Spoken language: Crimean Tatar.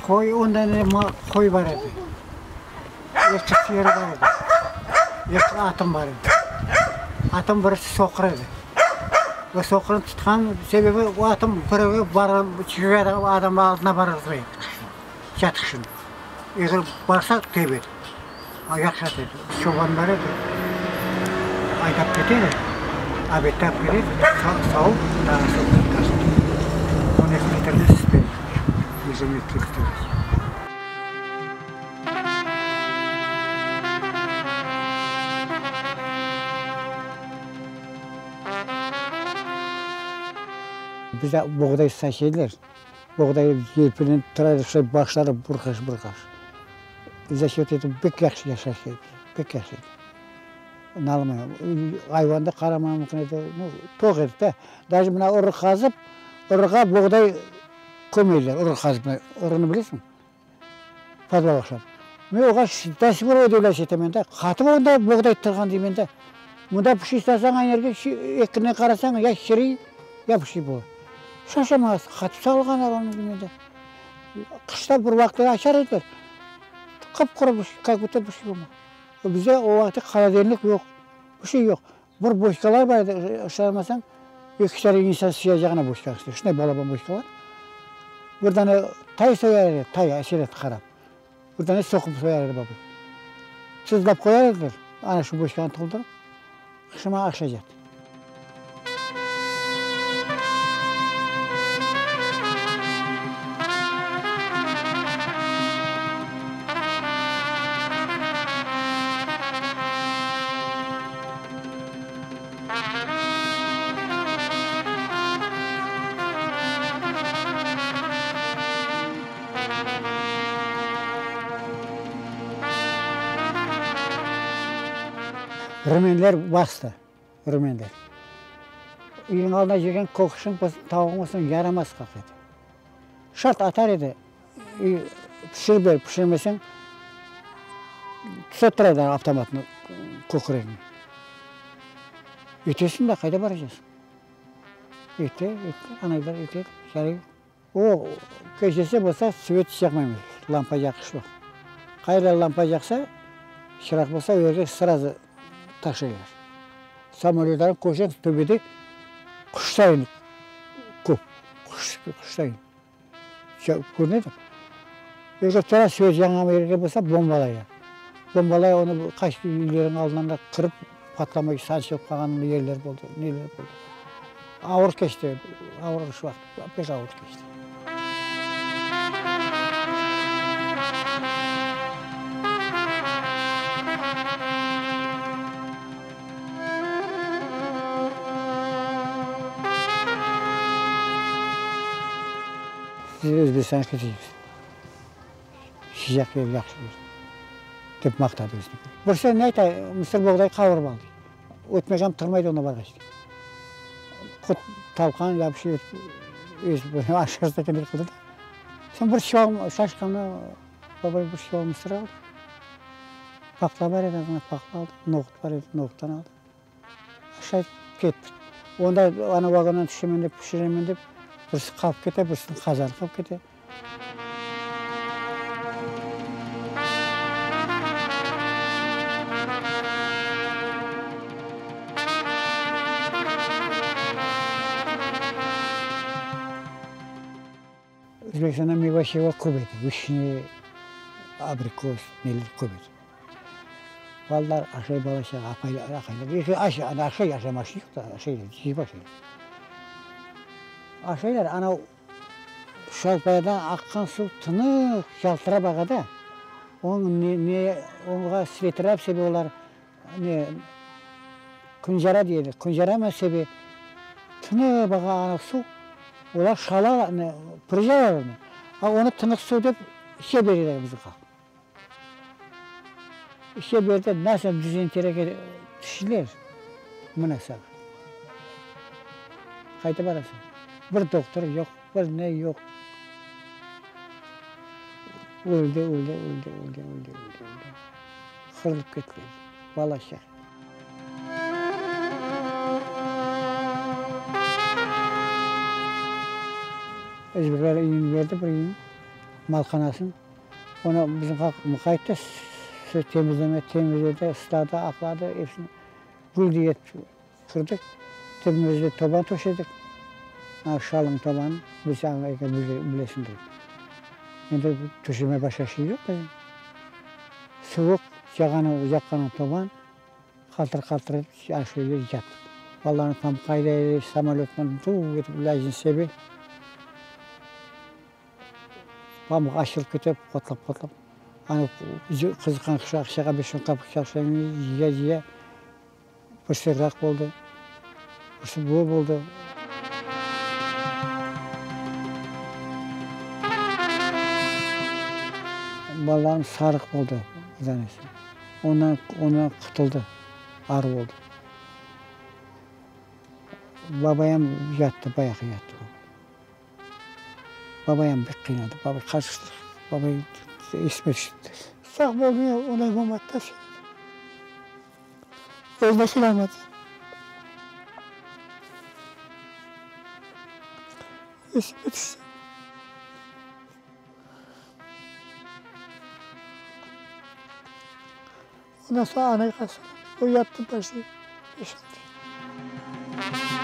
Qoy, ondan evel qoy bar edi. Eki sıyır bar edi. Eki atım bar edi. Atım birisi soqur edi. O soqurını tutqan sebebi, o atım birevge barıp, adam aldına barğızmay edi qışın, yat qışın. Eger barsa, tebe edi. Yahşı at edi. Çoban bar edi, aydap kete edi, obedde alıp kele edi, savup, daa soñ qaytarsın. 12 litrden süt bere edi, 112 litr. Bizde boğday saça ediler. Boğday yelpilenip tura edi, şay başları burqaş-burqaş. Za счет etip bek yahşı yaşaş edik, bek yahşı edik. Nalımay, ayvandı qaramağa mümkün edi, nu, toq edik da. Daje mına urı qazıp, urığa boğday kömeyler, urı qazıp, mına urını bilesiñmi? Podvalğa oqşap. Men oğa do sih por udivlâyas etemen da, qatıp onda boğday turğan deymen da. Mında bir şey sasañ aynı yerge, ekine qarasañ ya şiriy, ya bir şey bola. Şaşamaz, qatıp salğanlar onı deymen da. Qışta bir vaqıtları açar ediler, qıp-quru bir şey, kak budto bir şey bolmay. Bizde o vaqıtta holodilnik yoq, bir şey yoq. Bir boçkalar bar edi, ışanmasañ, eki tane insan sıyacağına boçka, şunday balaban boçkalar. Bir dane tay soyar edi, tay, aselet qarap. Bir dane soqum soyar edi babay. Tuzlap qoyar ediler, ana şu boçkanı toldurıp, qışıma aşaycaq. Rumenler bastı, rumenler. Üyniñ aldında yürgen qoquşıñ bolsun, tavuğıñ bolsun, yaramaz qaq edi. Şart atar edi, pişirip ber, pişirmeseñ, tuta tura edi avtomatnı köküregiñe. Etesiñ de, qayda baracaqsıñ? Ete, ete, anaylar ete, çare yoq. O, gecesi bolsa svet yaqmaymız, lampa yaqış yoq. Qayda lampa yaqsa, çıraq bolsa, o yerge srazu taşlaylar. Samolötlarnı körseñ, töpede quştayın köp, quş, quştayın körünedi. Eger tura svet yanğan yerge bolsa, bombalaylar. Bombalay, onı qaç üylerniñ aldından da qırıp, patlamay, sançılıp qalğan yerler boldı, neler boldı. Ağır keçti, ağır şu vaqıt, pek ağır keçti. Siz Özbekistanğa keteceksiñiz. Sıcaq yer, yahşı yer, dep maqtadı bizni. Bir sene ne ayta, mısır boğday qavurıp al, dey. Ötmek em turmaydı onda barğaç. Qurt talqan ya bir şey öz aşırsa eken dep qıldı da. Soñ bir çuval şaşqanı babay bir çuval mısır aldı. Paqla bar edi, azğana paqla aldı, noğut bar edi, noğuttan aldı. Aşayıp kettik. Onda ana vagondan tüşemen dep, pişiremen dep, birisi qalıp kete, birisiniñ qazanı qalıp kete. Özbekistanda meyva-şeva köp edi, vişne, abrikos, neler köp edi. Balalar aşay, bala-çağa, apaylar, aqaylar, eki aş, aşay, aşamaşı yoq da, aşaylar, cıyıp aşaylar. Aşaylar, ana şalpayadan aqqan suv tınıq, yaltırap ağa da, onıñ ne, ne, oña svetrap sebe olar, ne, künjara deyler, künjara mı sebe, tınıq ağa ana suv, olar şala, ne, pırıcalar onı, a onı tınıq suv dep içe bereler bizim halq. İşte bu yerde nasıl dizenteriyge tüştiler, mına saña. Qayda barasıñ? Bir dohtur yoq, bir ne yoq. Öldi, öldi, öldi, öldi, öldi, öldi, öldi. Qırılıp kettiler, bala-çağa. Özbekler üyüni berdi, bir üyün, malxanasın. Onı bizim halq muqayttı, temizleme, temizledi, ısladı, aqladı, episini gül etip qurdık. Tübümizde toban töşedik, şalınıñ tobanı, bilseñ eger bilesiñdir. Endi töşeme başqa şey yoq bizim. Suvuq, yağanı yaqqanı toban, qaltır-qaltır etip aş öyle yattıq. Balalarnı tam qayda edi, samolötnen duv etip ilâcını sebe. Pamuq açılıp kete, potlap-potlap. Ana qızıqqan qış aqşağa beş on qapıq çalışa, cıya-cıya bir serraq boldı, birisi bu boldı. Balalarım sarıq boldı bir danesi. Ondan, ondan qutuldı, arı boldı. Babayam yattı, bayağı yattı. Babayam bek qıynadı. Babay qarıştı. Babay esime tüşti. Sağ bolmay, onay bolmadı da. Özüne kelâlmadı. Esime tüşti. Ondan soñ anay hastalandı. O yattı почти beş altı yıl.